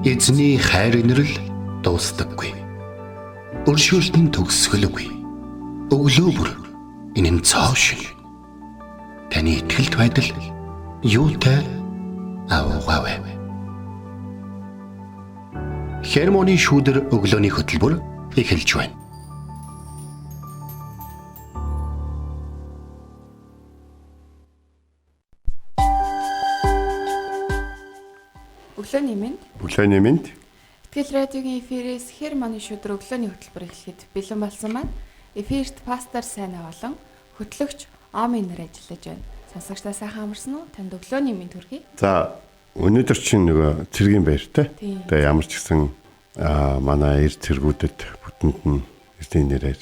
Эзний хайр инрэл дуустдаггүй. Өршөөлт нь төгсгөлгүй. Өглөө бүр энэ нь цоо шин. Таны итгэлт байдал юутай аавгаавэ. Хермоны шүүдэр өглөөний хөтөлбөр эхэлж байна. Өглөөний мэнд. Өглөөний мэнд. Итгэл радиогийн эфирээс Хермоны шүдэр өглөөний хөтөлбөр эхлэхэд бэлэн болсон маань. Эфирт пастор Сайна болон хөтлөгч Омын нар ажиллаж байна. Сонсогчдаа сайхан амарсан уу? Танд өглөөний мэнд хүргэе. За, өнөөдөр чинь нөгөө цэргийн баяр те. Тэгээ ямар ч гэсэн манай эр цэргүүдэд бүтэнд нь эзний нэрээр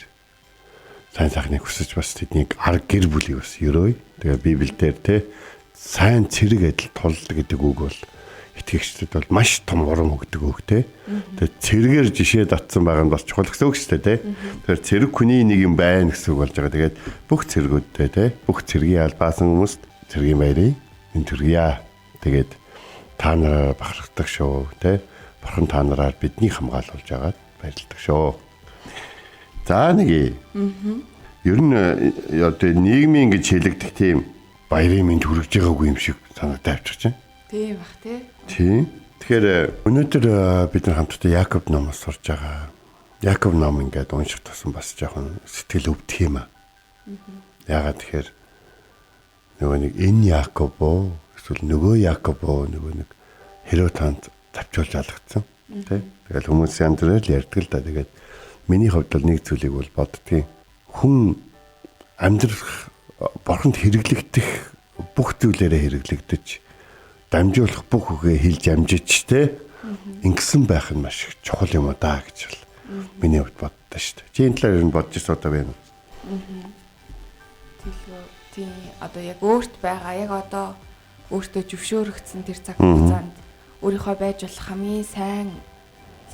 сайн сайхныг хүсэж бас тэднийг арга гэр бүлийг бас өрөөе. Тэгээ Библиэлд те сайн цэрэг адил тулд гэдэг үг бол итгэгчдэд бол маш том урам өгдөг үг те. Тэгээ цэргээр жишээ татсан байгаа нь бас чухал гэсэн үг шүү дээ те. Тэгэхээр цэрэг хүний нэг юм байна гэсэн үг болж байгаа. Тэгээд бүх цэргүүдтэй те, бүх цэргийн албаасан хүмүүст цэргийн баярыг энэ төргийа. Тэгээд та нараар бахархдаг шүү те. Бурхан та нараар биднийг хамгаалуулж байгаад баярлалдаг шүү. За нэг. Ер нь одоо нийгмийн ингэж хэлэгдэх тийм баярын мэнд хүргэж байгаагүй юм шиг санагдаа авчих чинь. Тийм бах тий. Тийм. Тэгэхээр өнөөдөр бид нар хамтдаа Якоб номоос сурж байгаа. Якоб ном ингээд унших тусам бас жоохон сэтгэл өвдөх юм аа. Яагаад тэгэхээр нөгөө нэг энэ Якоб уу эсвэл нөгөө Якоб уу нөгөө нэг Херод хаанд тавчуулж алгацсан тий. Тэгэл хүмүүс янз бүрээр л ярьдаг л да. Тэгээд миний хувьд бол нэг зүйлийг бол боддгийн. Хүн амьдрах бурханд хэрэглэгдэх бүх зүйлээрээ хэрэглэгдэж дамжуулах бүх үгээ хэлж амжиж те ингэсэн байх нь маш их чухал юм да гэж бол миний хувьд боддоо шүү дээ. Чи энэ талаар ер нь бодож ирсэн удаа байна уу? Тэглүү тийм одоо яг өөрт байгаа яг одоо өөртөө зөвшөөрөгдсөн тэр цаг хугацаанд өөрийнхөө байж болох хамгийн сайн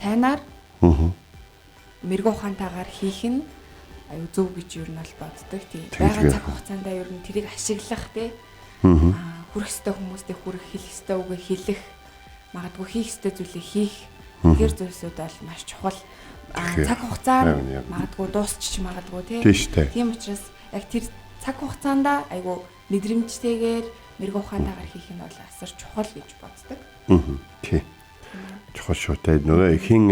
сайнаар мэрэгүү ухаантайгаар хийх нь аюу зөв гэж ер нь бол боддог. Тийм байгаа цаг хугацаандаа ер нь тэрийг ашиглах те хүрэх ёстой хүмүүстэй хүрэх, хэлэх ёстой үгээ хэлэх, магадгүй хийх ёстой зүйлээ хийх тэр зүйлсүүд бол маш чухал. Цаг хугацаа магадгүй дуусчих магадгүй тий. Тийм учраас яг тэр цаг хугацаанд айгүй мэдрэмжтэйгээр мэрэгүү ухаантайгаар хийх нь бол асар чухал гэж боддог. Тий. Чухал шүү дээ. Нөгөө хин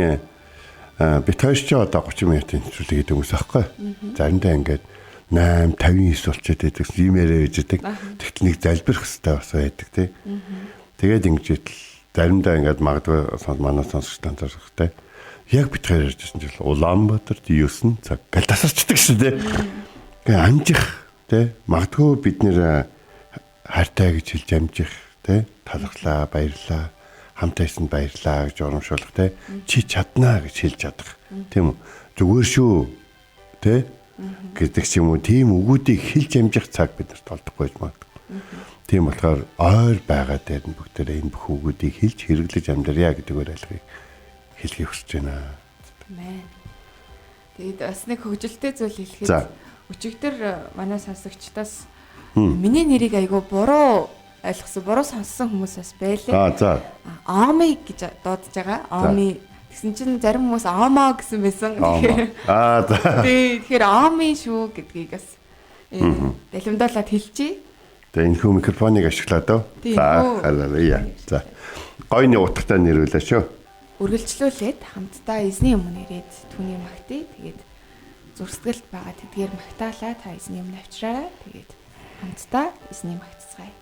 бит хоёр ч одоо 30 минутын нэвтрүүлэг гэдэг хүмүүс аахгүй. Заримдаа ингээд 8:59 болчиход байдаг юм яриа гэж байдаг. Тэгтэл нэг залбирх хэрэгтэй бас байдаг тий. Тэгээд ингэж идэл заримдаа ингээд магадгүй манай сонсогч танцаархтай. Яг бит хоёр ярьжсэн чинь Улаанбаатарт 9 цаг гал тасарчдаг шүү дээ. Тэгээ амжих тий. Магадгүй бид нэр хайртай гэж хэлж амжих тий. Талархлаа, баярлаа, хамт байсан баярлаа гэж урамшуулах тий. Чи чаднаа гэж хэлж чадах. Тийм үү? Зүгээр шүү тий. Гэдэг ч юм уу тийм үгүүдийг хэлж амжих цаг бид нарт олдохгүй байж магадгүй. Тийм болохоор ойр байгаа дээр нь бүгдээрээ энэ бүх үгүүдийг хэлж хэрэглэж амьдрья гэдэг ойлголтыг хэлхийг хүсэж байна. Амен. Тэгээд бас нэг хөгжилтэй зүйл хэлэхэд өчигдөр манай сонсогчдоос миний нэрийг айгүй буруу ойлгосон, буруу сонссон хүмүүс бас байлээ. За. Ами гэж дуудаж байгаа. Ами. Тэгсэн чинь зарим хүмүүс Ама гэсэн байсан. За. Тий, тэгэхээр Ами шүү гэдгийг бас далимдуулаад хэлчихье. Тэгээ энэхүү микрофоныг ашиглаад өө. За, халелуя. За. Гойны утгатай нэрвэлээ шүү. Үргэлжлүүлээд хамтдаа эзний өмнө ирээд түүний магтъя. Тэгээд зүрсгэлт байгаа тэдгээр магтаалаа та эзний өмнө авчираарай. Тэгээд хамтдаа эзний магтцгаая.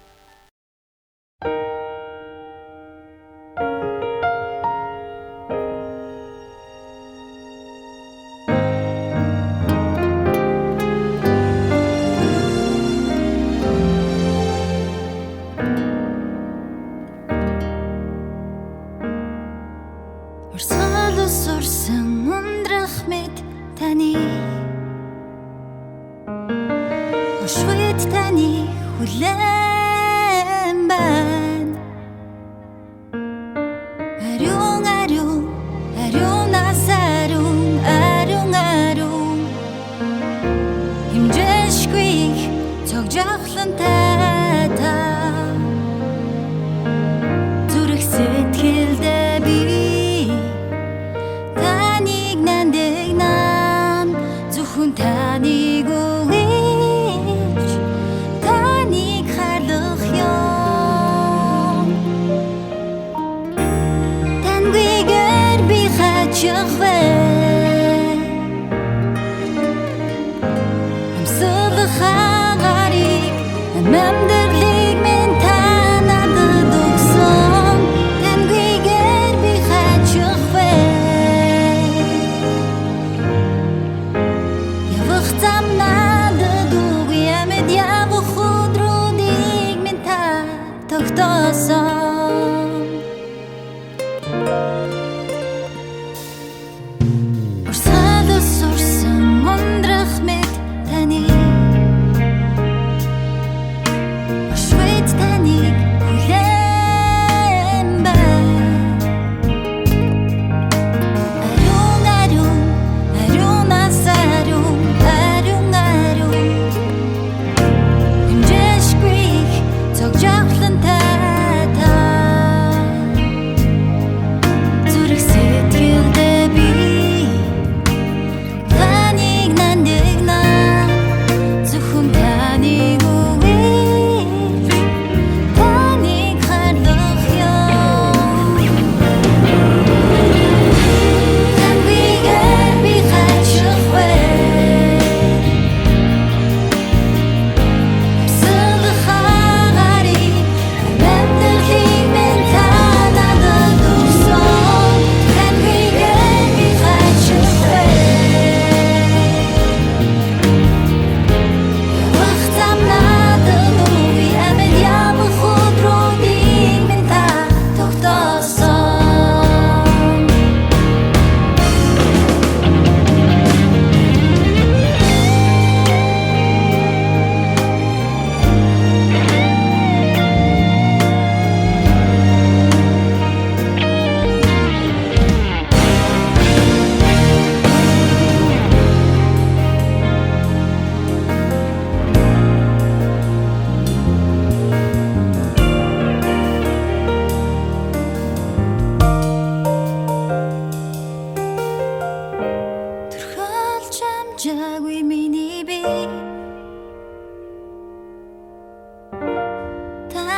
Зүрх сэтгэлдээ би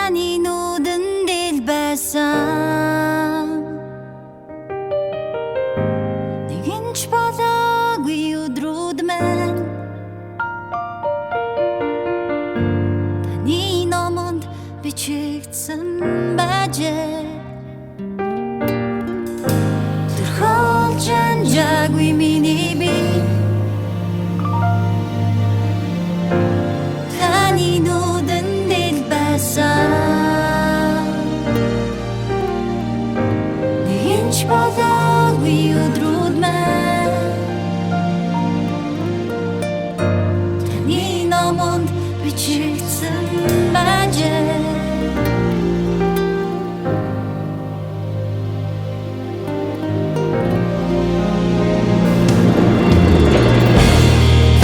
Таны нүдэнд ил байсан. Нэгэн ч болоогүй өдрүүд минь таны номонд бичигдсэн байжээ. Төрхөлж амжаагүй миний бие таны нүдэнд ил байсан. Нэгэн ч болоогүй өдрүүд маань таны номонд бичигдсэн байжээ.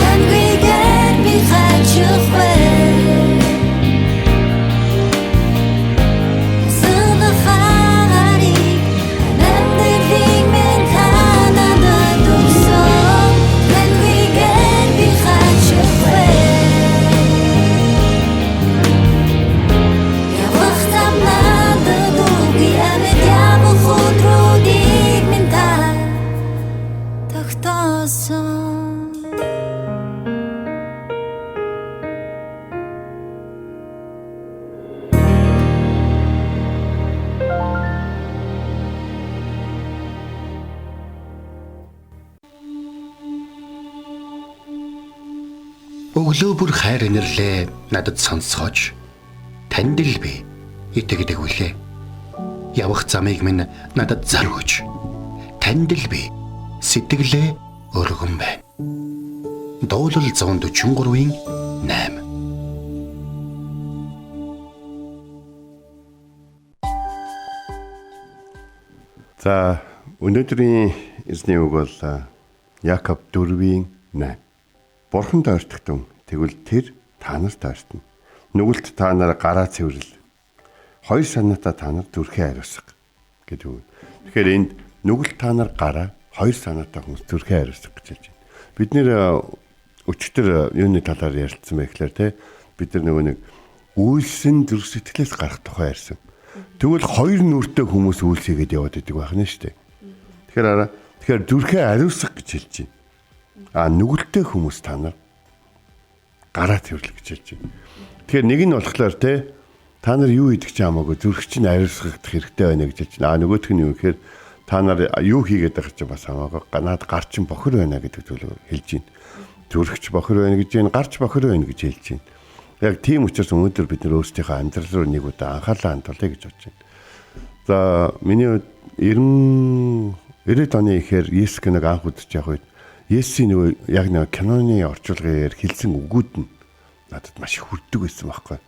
Таньгүйгээр би хачих вэ? Сэлхаарийг амьдралыг минь та надад өгсөн. Таньгүйгээр би хачих вэ? Явах зам надад үгүй, амьд явах өдрүүдийг минь та тогтоосон. Өглөө бүр хайр инэрлээ надад сонсгооч. Танд л би итгэдэг үлээ. Явах замыг минь надад зар өгч. Танд л би сэтгэлээ өргөн байна. Дуулал 143-ийн 8. За, өнөөдрийн эзний үг бол Якоб 4-ийн 8. Бурханд ойртогтун, тэгвэл тэр та нарт ойртно. Нүгэлт та нар гараа цэвэрлэл. Хоёр санаатай та нар зүрхээ ариусга гэдэг үг. Тэгэхээр энд нүгэлт та нар гараа, хоёр санаатай хүмүүс зүрхээ ариусга гэж хэлж байна. Бид нэр өчигдөр юуны талаар ярилцсан бэ гэхээр те бид нар нөгөө нэг үйлсэн зүрх сэтгэлээс гарах тухай ярьсан. Тэгвэл хоёр нүртэй хүмүүс үйлс хийгээд яваад идэг байх нь шүү дээ. Тэгэхээр араа тэгэхээр зүрхээ ариусга гэж хэлж байна. А нүгэлтэй хүмүүс та нар гараа цэвэрлэх гэж хэлж байна. Тэгэхээр нэг нь болохоор те та нар юу идэх ч хамаагүй зүрх чинь ариусгах хэрэгтэй байна гэж хэлж байна. А нөгөөх нь юу гэхээр та нар юу хийгээд байгаа ч бас хамаагүй наад гар чинь бохор байна гэдэг зүйлийг хэлж байна. Зүрхч бохор байна гэж байна, гарч бохор байна гэж хэлж байна. Яг тийм учраас өнөөдөр бид нар өөрсдийнхөө амьдрал руу нэг удаа анхаарлаа хандуулъя гэж бодож байна. За, миний хувьд 90 оны ихээр Есүс киног анх үзэж явах үед Есүсийн нөгөө яг нэг киноны орчуулгын хэлсэн үгүүд нь надад маш их хүрдэг байсан байхгүй.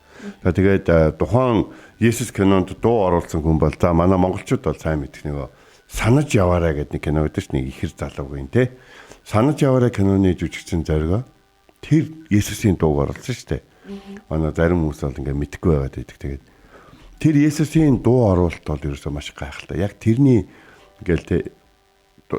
За тэгээд тухайн Есүс кинонд дуу оруулсан хүн бол за манай монголчууд бол сайн мэдэх нөгөө санаж яваарай гэдэг нэг кино байдаг ч нэг ихэр залуугийн те. Санаж яваарай киноны жүжигчин зоригоо тэр Есүсийн дууг оруулсан шүү дээ. Манай зарим хүмүүс бол ингээ мэдэхгүй байгаад байдаг. Тэгээд тэр Есүсийн дуу оруулалт бол ерөөсөө маш гайхалтай. Яг тэрний ингээл те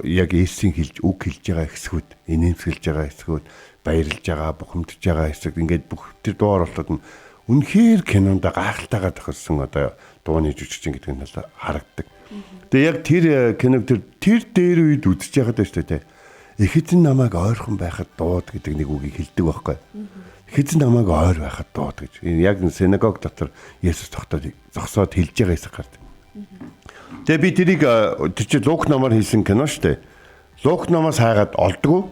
яг Есүсийн хэлж үг хэлж байгаа хэсгүүд, инээмсэглэж байгаа хэсгүүд, баярлж байгаа, бухимдж байгаа хэсэг ингээд бүх тэр дуу оруулалтууд нь үнэхээр кинонд гайхалтайгаар тохирсон одоо дууны жүжигчин гэдэг нь бол харагддаг. Тэгээ яг тэр киног тэр дээр үед үзэж байхад байна шүү дээ. Их эзэн намайг ойрхон байхад дууд гэдэг нэг үгийг хэлдэг байхгүй. Их эзэн намайг ойр байхад дууд гэж. Яг синагог дотор Есүс тогтоод зогсоод хэлж байгаа хэсэг гардаг. Тэгээ би тэрийг тэр чинь Лук номоор хийсэн кино шүү дээ. Лук номоос хайгаад олдгоо.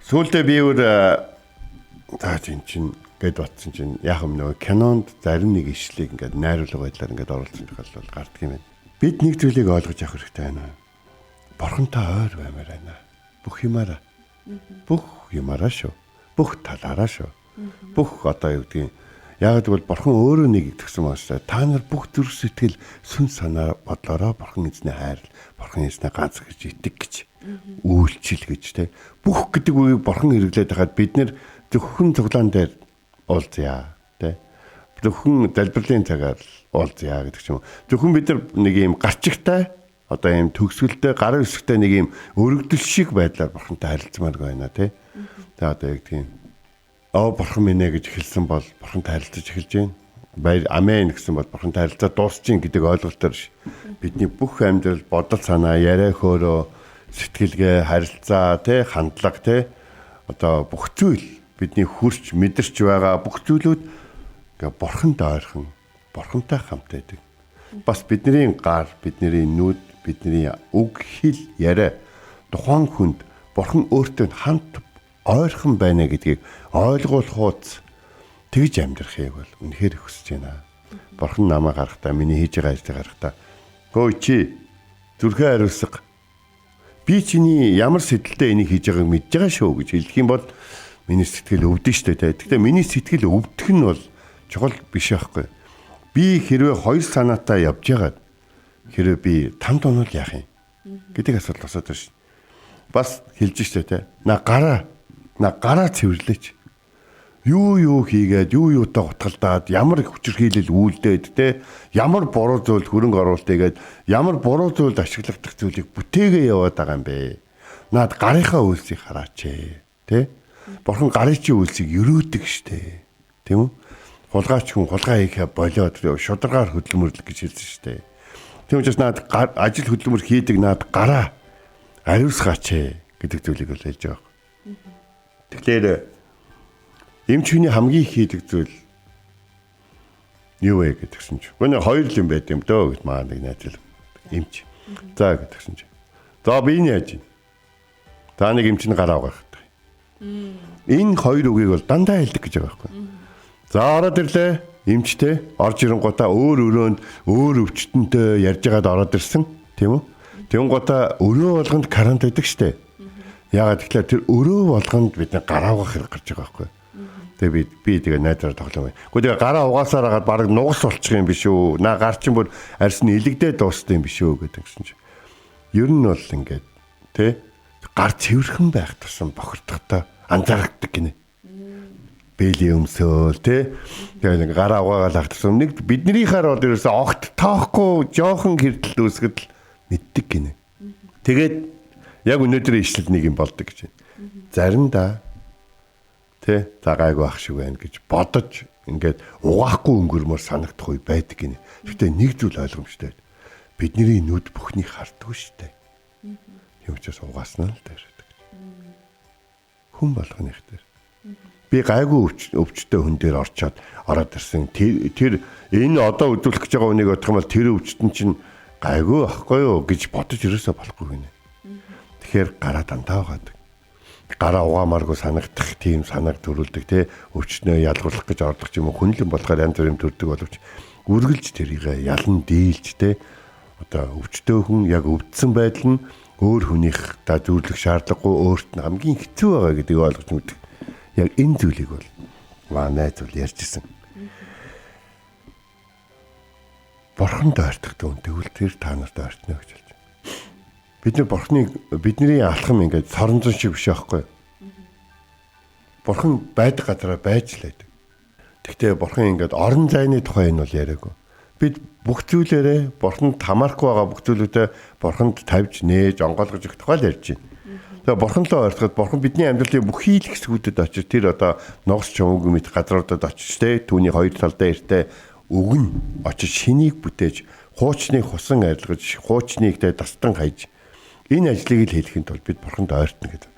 Сүүлдээ би өөр за чинь гэд бодсон чинь яг юм нөгөө кинонд зарим нэг ишлэгийг ингээд найруулга байдлаар ингээд оруулсан тохиолдол гардаг юм байна. Бид нэг зүйлийг ойлгож авах хэрэгтэй байна. Бурхантай ойр баймаар байна. Бүх юмараа. Бүх юмараа шүү. Бүх талаараа шүү. Бүх одоо юу гэдгийг яг гэвэл бурхан өөрөө нэг итгэсэн байна. Та нар бүх зүрх сэтгэл сүн санаа бодлороо бурхан эзний хайрл, бурхан эзний ганц гэж итэг гэж үйлчил гэж те. Бүх гэдэг үгийг бурхан хэрэглээд байхад бид нэр зөвхөн цуглаан дээр уулзъя те. Зөвхөн залбирлын цагаар уулзъя гэдэг ч юм уу. Зөвхөн бид нар нэг юм гарчигтай одоо ийм төгсгөлтэй гарын үсгтэй нэг ийм өргөдөл шиг байдлаар бурхантай харилцмаар байна те. Тэгээ одоо яг тийм бурхан минь ээ гэж хэлсэн бол бурхантай харилцаж эхэлж байна. Баяр амен гэсэн бол бурхантай харилцаа дуусчин гэдэг ойлголтоор биш. Бидний бүх амьдрал, бодол санаа, яриа хөөрөө, сэтгэлгээ, харилцаа, тэ хандлага, тэ одоо бүх зүйл бидний хөрч, мэдэрч байгаа бүх зүйлүүд ингээ бурханд ойрхон, бурхантай хамт байдаг. Бас бидний гар, бидний нүд, бидний үг, хэл, яриа тухайн хүнд бурхан өөртөө хамт ойрхон байна гэдгийг ойлгуулах тэгж амьдрахыг бол үнэхээр хүсэж байна. Бурхан намайг харахтаа, миний хийж байгаа ажлыг харахтаа, "Хөөе чи зүрхээ хариуцга. Би чиний ямар сэтгэлтэй энийг хийж байгааг мэдж байгаа шүү" гэж хэлэх юм бол миний сэтгэл өвдөн штэ тэ. Гэхдээ миний сэтгэл өвдөх нь бол чухал биш байхгүй. Би хэрвээ хоёр санаатай явж байгаад хэрвээ би тамд унвал яах юм гэдэг асуудал босоод байна шин. Бас хэлж штэ тэ. На гараа цэвэрлээч. Юу хийгээд, юу юутай гутгалдаад, ямар хүчирхийлэл үйлдээд те, ямар буруу зүйл хөрөнгө оруулалт хийгээд, ямар буруу зүйлд ашиглагдах зүйлийг бүтээгээ яваад байгаа юм бэ. Наад гарынхаа үйлсийг хараач те. Бурхан гарын чи үйлсийг өрөөдөг штэ. Тийм үү? Хулгайч хүн хулгай хийхээ болиод шударгаар хөдөлмөрлөх гэж хэлсэн штэ. Тийм учраас наад ажил хөдөлмөр хийдэг наад гараа ариусгаач гэдэг зүйлийг бол хэлж байгаа. Тэгэхээр эмч хүний хамгийн хийдэг зүйл юу вэ гэдгсэн чинь. Гүн хоёр л юм байд юм дөө гэж маа нэг найз л эмч. За гэдгсэн чинь. За би энэ яаж юм? За нэг эмч нь гараа угаах. Энэ хоёр үгийг бол дандаа хэлдэг гэж байгаа байхгүй. За ороод ирлээ. Эмчтэй орж ирэнгуутаа өөр өрөөнд өөр өвчтөнтэй ярьж байгаад ороод ирсэн. Тийм үү? Тэнгуутаа өрөө болгонд карант байдаг штэ. Яагаад тэгэхээр тэр өрөө болгонд бид гараа угаах хэрэг гарч байгаа байхгүй. Тэгээ би тэгээ найзаар тоглоом. Гэхдээ тэгээ гараа угаасаар хагаад бараг нугас болчих юм биш үү? Наа гар чинь бүр арьс нь илэгдээ дууссан юм биш үү гэдэг гэсэн чинь. Ер нь бол ингээд тэ гар цэвэрхэн байх тусам бохирдохдоо анзаардаг гинэ. Бэли өмсөөл тэ. Тэгээ нэг гараа угаагаал ах тусам нэг биднийхаар бол ерөөсөө огт тоохгүй жоохон хэрдэл үүсгэд л мэддэг гинэ. Тэгээд яг өнөөдрийн ишлэл нэг юм болдог гэж байна. Заримдаа тэ за гайгүй ах шиг байна гэж бодож ингээд угаахгүй өнгөрмөр санагдах үе байдаг гинэ. Гэхдээ нэг зүйл ойлгомжтой. Бидний нүд бүхнийг харддаг шүү дээ. Тийм учраас угааснаа л дээр байдаг. Хүн болгоных дээр. Би гайгүй өвчтөй хүн дээр орчоод ороод ирсэн. Тэр энэ одоо үзүүлэх гэж байгаа хүнийг бодох юм бол тэр өвчтөн чинь гайгүй байхгүй юу гэж бодож ерөөсөө болохгүй гинэ. Тэгэхээр гараа дандаа угаадаг. Гараа угаамааргүй санагдах тийм санааг төрүүлдэг те өвчнөө ялгуурлах гэж ордог юм уу хүнлэн болохоор янз бүрийн төрдөг боловч үргэлж тэрийг ялан дийлж те одоо өвчтөй хүн яг өвдсөн байдал нь өөр хүнийх та зөвлөх шаардлагагүй өөрт нь хамгийн хэцүү байгаа гэдгийг ойлгож мэдэх. Яг энэ зүйлийг бол манай зүйл ярьж исэн. Бурханд ойртох дүн тэгвэл тэр та нарт ойртно гэж хэлж. Бид нар бурхныг бидний алхам ингээд соронзон шиг биш байхгүй. Бурхан байдаг газараа байж л байдаг. Гэхдээ бурхан ингээд орон зайны тухай энэ бол яриаггүй. Бид бүх зүйлээрээ бурханд хамаарахгүй байгаа бүх зүйлүүдээ бурханд тавьж нээж онгойлгож өгөх тухай л ярьж байна. Тэгээ бурхан руу ойртоход бурхан бидний амьдралын бүх хийл хэсгүүдэд очиж тэр одоо ногс чумуугүй мэт газруудад очиж те түүний хоёр талдаа эртээ өгн очиж шинийг бүтээж хуучныг хусан арилгаж хуучныг те тастан хайж энэ ажлыг л хийхин тулд бид бурханд ойртно гэдэг.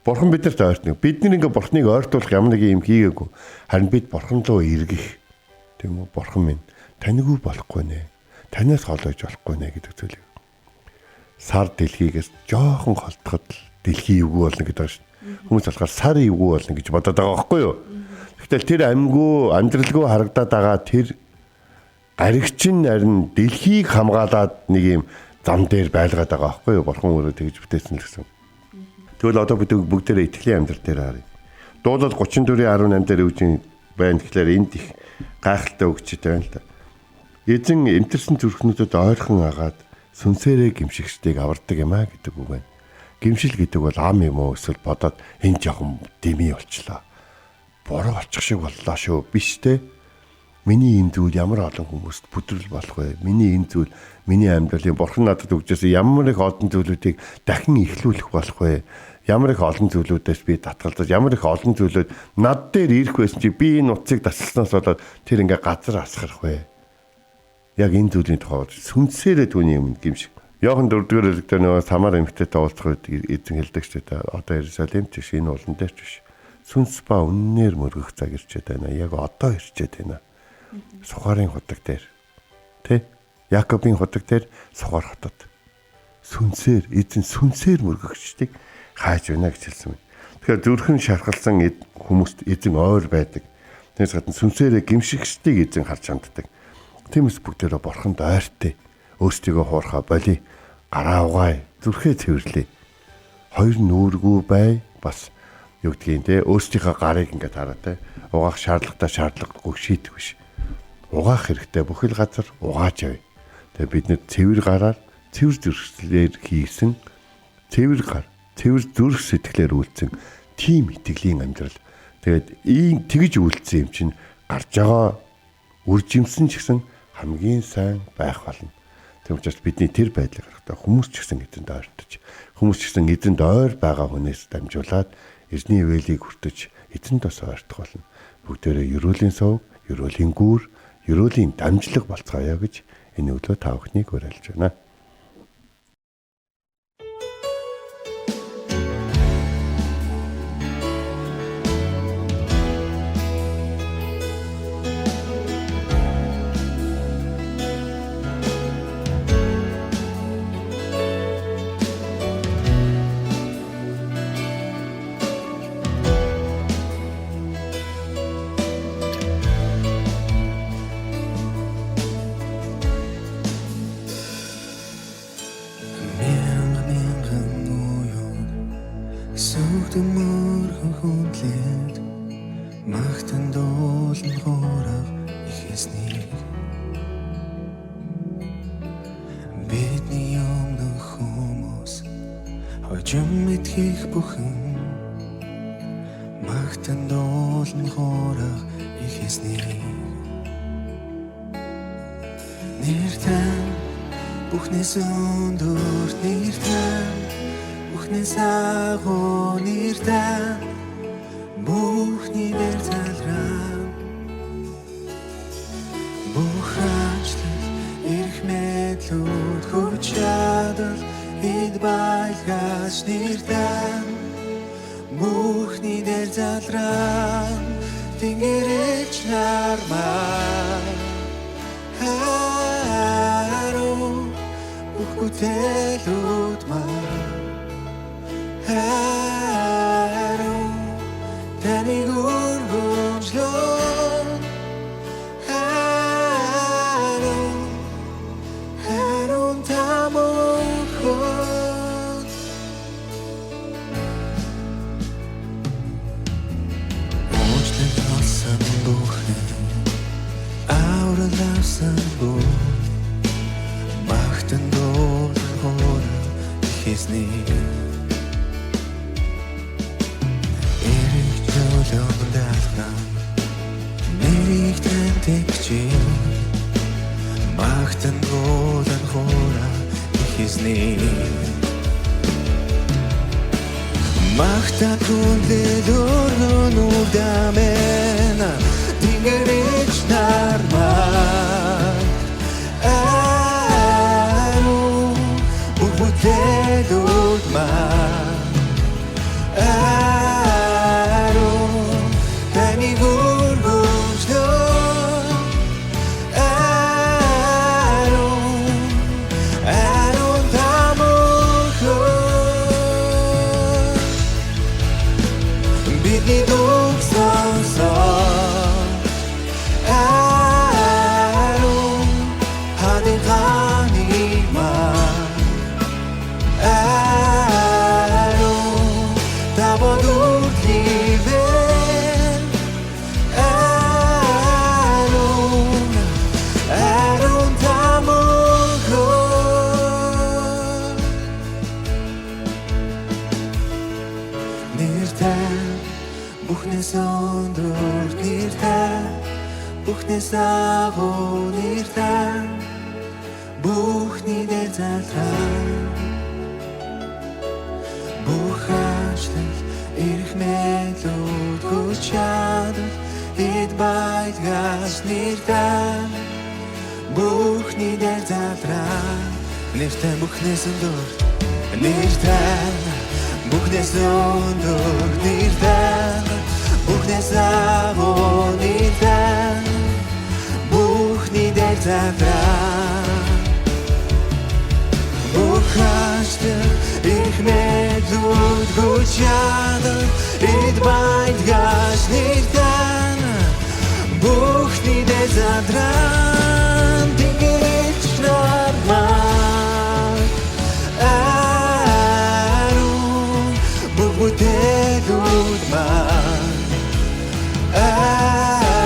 Бурхан бидэрт ойртно. Бид нар ингээ бурхныг ойртуулах ямар нэгэн юм хийгээгүй. Харин бид бурхан руу эргэх. Тийм үү? Бурхан минь таньгүй болохгүй нэ. Танаас хол байж болохгүй нэ гэдэг зүйлийг. Сар дэлхийгээс жоохон холдоход л дэлхий эвгүй болно гэдэг байна шүү. Хүмүүс болохоор сар эвгүй болно гэж бодоод байгаа байхгүй юу? Тэгтэл тэр амьгүй, амьдралгүй харагдаад байгаа тэр гаригч нь харин дэлхийг хамгаалаад нэг юм зам дээр байлгаад байгаа байхгүй юу? Бурхан өөрөө тэгж бүтээсэн л гэсэн. Тэгвэл одоо бид бүгдээрээ итгэлийн амьдрал дээр харъя. Дуулал 34:18 дээр юу гэж байна гэхлээр энд их гайхалтай өгчтэй байна л да. Эзэн эмтэрсэн зүрхнүүдэд ойрхон агаад сүнсээрээ гимшигчдийг авардаг юм а гэдэг үг байна. Гимшил гэдэг бол ам юм уу эсвэл бодоод энэ жоохон дими болчлоо. Буруу болчих шиг боллоо шүү. Биш те. Миний энэ зүйл ямар олон хүмүүст бүдрэл болох вэ? Миний энэ зүйл миний амьдралын бурхан надад өгчөөсөн ямар их олон зүйлүүдийг дахин эхлүүлэх болох вэ? Ямар их олон зүйлүүдээс би татгалзаж, ямар их олон зүйлүүд над дээр ирэх байсан чи би энэ утсыг дасгалснаас болоод тэр ингээ газар асгарах вэ? Яг энэ зүйлийн тухай сүнсээрээ түүний өмнө гимшиг. Иохан 4-р бүлэгтээ нөгөө Самар эмэгтэйтэй уулзах үед эзэн хэлдэг ч дээ. Одоо Иерусалимч биш, энэ уулан дээр ч биш. Сүнс ба үннээр мөргөх цаг ирчээд байна. Яг одоо ирчээд байна. Сухарын худаг дээр. Тэ? Якобын худаг дээр Сухар хотод. Сүнсээр эзэн сүнсээр мөргөгчдийг хайж байна гэж хэлсэн байна. Тэгэхээр зүрхэн шархалсан хүмүүст эзэн ойр байдаг. Тэрнээс гадна сүнсээрээ гимшигчдийг эзэн харж ханддаг. Тиймээс бүгдээрээ бурханд ойртой. Өөрсдийгөө хуурхаа боли. Гараа угаая. Зүрхээ цэвэрлэе. Хоёр нүүргүй бай. Бас юу гэдгийг те өөрсдийнхөө гарыг ингээд хараа те. Угаах шаардлагатай шаардлагагүй шийдэх биш. Угаах хэрэгтэй бүхэл газар угааж явъя. Тэгээ бид нэр цэвэр гараар цэвэр зүрхлээр хийсэн цэвэр гар, цэвэр зүрх сэтгэлээр үйлцэн тийм итгэлийн амьдрал. Тэгээд ийм тэгж үйлцсэн юм чинь гарч байгаа үр жимсэн ч гэсэн хамгийн сайн байх болно. Тийм учраас бидний тэр байдлыг харахтаа хүмүүс ч гэсэн эзэнд ойртож, хүмүүс ч гэсэн эзэнд ойр байгаа хүнээс дамжуулаад эзний ивэлийг хүртэж эзэнд бас ойртох болно. Бүгдээрээ ерөөлийн сувг, ерөөлийн гүүр, ерөөлийн дамжлаг болцгоё гэж энэ өглөө та бүхнийг уриалж байна. Бидний дүг сонсоо. агуу нэртэй бүхний дээр залраа. Бүх ажлал эрх мэдлүүд хүч чадал эд байдгаас нэртэй бүхний дээр залраа. Нэртэй бүхнээс өндөр, нэртэй бүхнээс өндөр, нэртэй бүхнээс агуу нэртэй бүхний дээр залраа. Бүх ажлал эрх мэдлүүд хүч чадал эд байдгаас нэртэй бүхний дээр залраа. Тэнгэрч нар маань ариун бүх бүтээлүүд маань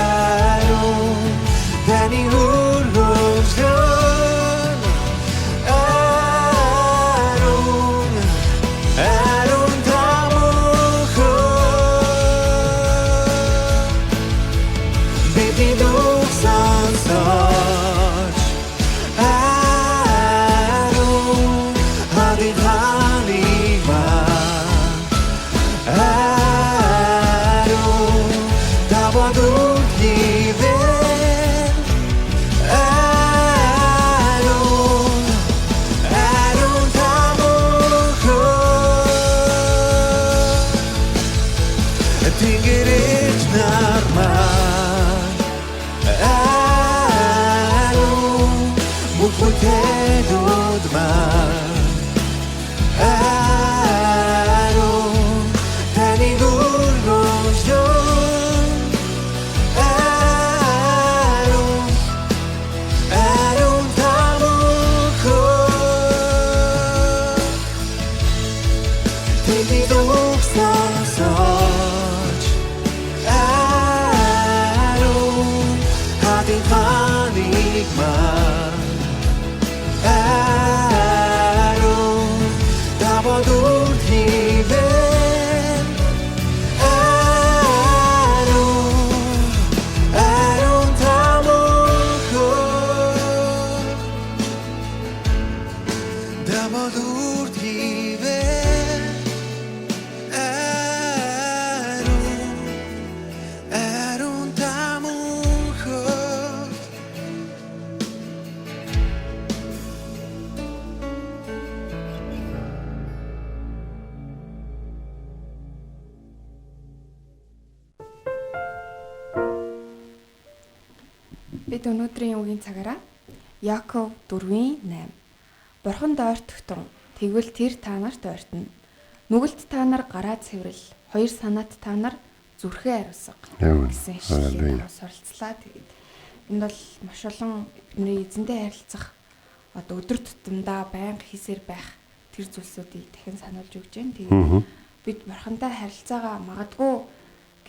ариун таны өргөмжлөн ариун ариун та мөнхөд бидний нүх сонсож ариун хадын хааныг маань ариун та бодвол хивэн ариун ариун та мөнхөд тэнгэрч нар маань ариун бүх бүтээлүүд маань ариун таны өргөмжлөн ариун ариун та мөнхөд тэдний зүг сонсож ариун хадын хааныг маань ариун та бодвол хивэн ариун ариун та мөнхөд та бодвол хивэн ариун ариун та мөнхөд. Бид өнөөдрийн үгийн цагаараа Яков 4:8. Бурханд ойртогтун, тэгвэл тэр та нарт ойртоно. Нүгэлт та нар гараа цэврэл, хоёр санаат та нар зүрхээ ариусга Яг үнэ. гэсэн ишлэлийн Халелуя. дагуу суралцлаа. Тэгээд энд бол маш олон бидний эзэнтэй харилцах одоо өдөр тутамдаа байнга хийсээр байх тэр зүйлсүүдийг дахин сануулж өгч байна. Тэгээд бид бурхантай харилцаагаа магадгүй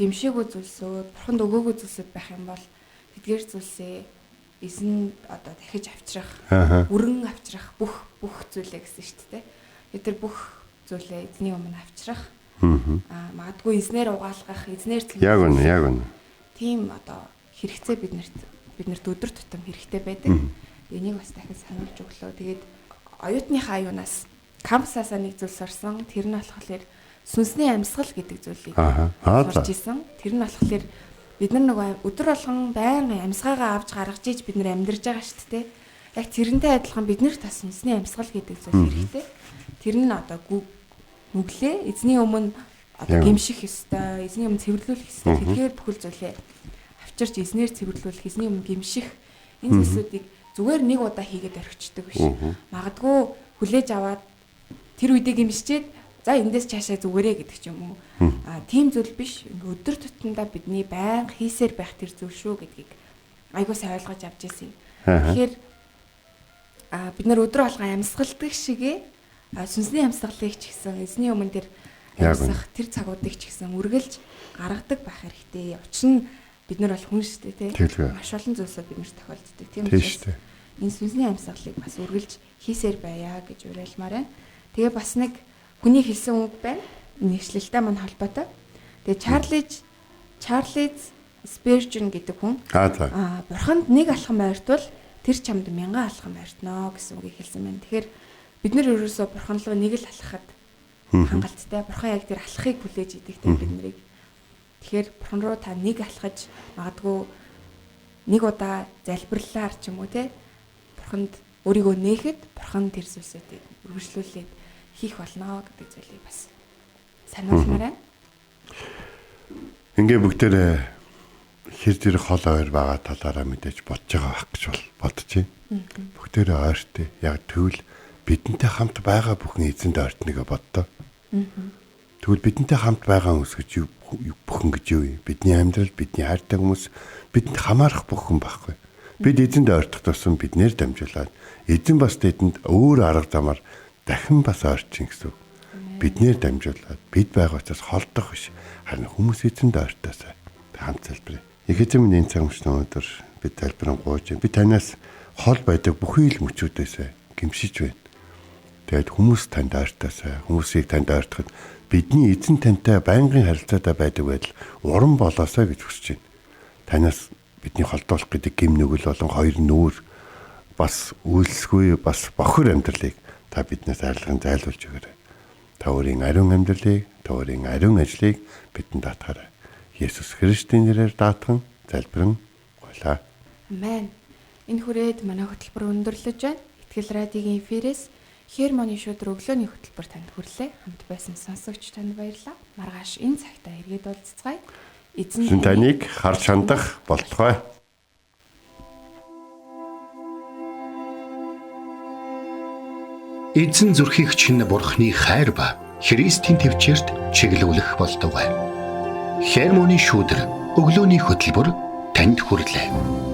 гимшээгүй зүйлсүүд, бурханд өгөөгүй зүйлсүүд байх юм бол тэдгээр зүйлсээ эзэн одоо дахиж авчрах, өрн авчрах бүх зүйлээ гэсэн шүү дээ. Бид нар бүх зүйлээ эзний өмнө авчрах. Аа магадгүй эзнээр угаалгах, эзнээр Яг үнэ, яг үнэ. Тийм одоо хэрэгцээ биднэрт өдөр тутам хэрэгтэй байдаг. Энийг бас дахин сануулж өглөө. Тэгээд оюутныхаа аюунаас кампусаасаа нэг зүйл сурсан. Тэр нь болохоор сүнсний амьсгал гэдэг зүйлийг сурч исэн. Тэр нь болохоор бид нар нөгөө өдөр болгон байнга амьсгаагаа авч гаргаж иж бид нар амьдарч байгаа шүү дээ. Яг тэрнтэй адилхан бид нарт бас сүнсний амьсгал гэдэг зүйл хэрэгтэй. Тэр нь одоо нүглээ эзний өмнө одоо гимших ёстой, эзний өмнө цэвэрлүүлэх ёстой. Тэгэхээр бүхэл зүйлээ авчирч эзнээр цэвэрлүүлэх, эзний өмнө гимших энэ зүйлсүүдийг зүгээр нэг удаа хийгээд орхичдөг биш. Магадгүй хүлээж аваад тэр үедээ гимшчээд за эндээс цаашаа зүгээрээ гэдэг ч юм уу. Аа тийм зүйл биш. Ингээ өдөр тутамдаа бидний байнга хийсээр байх тэр зүйл шүү гэдгийг айгуу сайн ойлгож авч ирсэн юм. Тэгэхээр бид нар өдөр болгон амьсгалдаг шигээ сүнсний амьсгалыг ч гэсэн эзний өмнө тэр амьсгах тэр цагуудыг ч гэсэн үргэлж гаргадаг байх хэрэгтэй. Учир нь бид нар бол хүн шүү дээ, тийм. Маш олон зүйлсүүд бид нарт тохиолддог. Тийм учраас энэ сүнсний амьсгалыг бас үргэлж хийсээр байя гэж уриалмаар байна. Тэгээ бас нэг хүний хэлсэн үг байна. Нэгшлэлтэй мань холбоотой. Тэгээ Чарлиз Spurgeon гэдэг хүн Аа бурханд нэг алхам ойртвол тэр чамд 1000 алхам ойртноо гэсэн үгийг хэлсэн байна. Тэгэхээр бид нэр ерөөсөө бурхан руу нэг л алхахад хангалттай. Бурхан яг тэр алхахыг хүлээж идэг те бид нарыг. Тэгэхээр бурхан руу та нэг алхаж магадгүй нэг удаа залбирлаар ч юм уу те бурханд өөрийгөө нээхэд бурхан тэр зүйлсүүдийг үргэлжлүүлээд хийх болно гэдэг зүйлийг бас сануулмаар байна. Ингээ бүгдээрээ хэр зэрэг хол ойр байгаа талаараа мэдээж бодож байгаа байх гэж бол бодож байна. Бүгдээрээ ойртой. Яг тэгвэл бидэнтэй хамт байгаа бүхэн эзэнд ойртныг боддоо. Тэгвэл бидэнтэй хамт байгаа хүмүүс гэж бүхэн гэж юу юм? Бидний амьдрал, бидний хайртай хүмүүс, бидэнд хамаарах бүхэн байхгүй. Бид эзэнд ойртох тусам биднээр дамжуулаад эзэн бас тэдэнд өөр арга замаар дахин бас ойрчин гэсэн үг. Биднээр дамжуулаад бид байгаа учраас холдох биш. Харин хүмүүс эзэнд ойртоосай. Хамт залбирая. Их эзэн минь энэ цаг мөчид өнөөдөр бид залбирэн гуйж байна. Би танаас хол байдаг бүхий л мөчүүдээс гимшиж байна. Тэгээд хүмүүс танд ойртоосай. Хүмүүсийг танд ойртоход бидний эзэн тантай байнгын харилцаатай байдаг байдал уран болоосай гэж хүсэж байна. Танаас бидний холдуулах гэдэг гим нүгэл болон хоёр нүүр бас үйлсгүй бас бохир амьдралыг та биднээс арилган зайлуулж өгөөрэй. Та өөрийн ариун амьдралыг, та өөрийн ариун ажлыг бидэнд даатгаарай. Есүс Христийн нэрээр даатхан залбирэн гуйлаа. Амен. Энэ хүрээд манай хөтөлбөр өндөрлөж байна. Итгэл радиогийн эфирээс Хермоны шудраг өглөөний хөтөлбөр танд хүрлээ. Хамт байсан сонсогч танд баярлалаа. Маргааш энэ цагтаа эргээд уулзцгаая. Эзэн таныг харж хандах болтугай. Эзэн зүрхийг чинь бурхны хайр ба Христийн төвчөрт чиглүүлэх болтугай. Хермоны шүүдэр өглөөний хөтөлбөр танд хүрлээ.